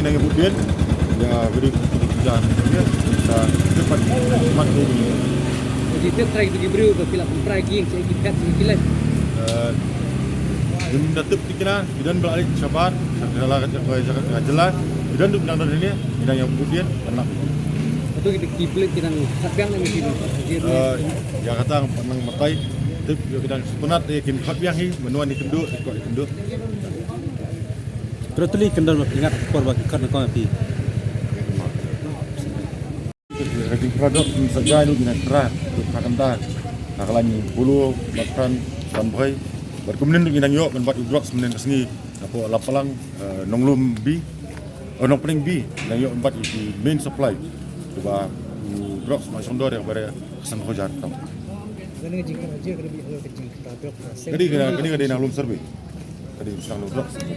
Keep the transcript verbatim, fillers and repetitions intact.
ngi nang ïa bud dien. Ïa ka dei ka dei ka jam. Ïa ka dei ka mat. Ka dei ka trai ka dei briew ka phi la pynpra ki ïing ki phet ki leh. Eh, ngim da tip ki kena, ki don ba la leit shabar, sha ka jylla, ka jylla, ka jylla. Ki don duk nang don hangne, ngi nang ïa bud dien, anak. Atu ki ki blik ki nang khat biang nang ki. Eh, ïa kata nang matai, tip ïa ki nang sepenat, eh, kin khat biang hi, mano ïa kynduh, ïa kynduh. Pero tu li kyndon ba ki ngat por ba ki kat na kong pi. Ka jingpra drugs mynta sa jai nu ki nang pra, tu pra kanta. Na ka lain Bulo, Matpran, Sanbhoi. Bad kumne nu ki nang ïoh ban bat u drugs mynne ka sngi. Hapoh Lapalang, eh, Nonglum B, oh, Nongpyning B, nang ïoh ban bat u ki main supply. Uba u drugs ma shongdor ïa ka bare ka san hajar tam. Kane ka jingkyrpad, kane ka jingkyrpad, kane ka dei, kane ka dei na Lum Survey. Ka dei na Lum Survey.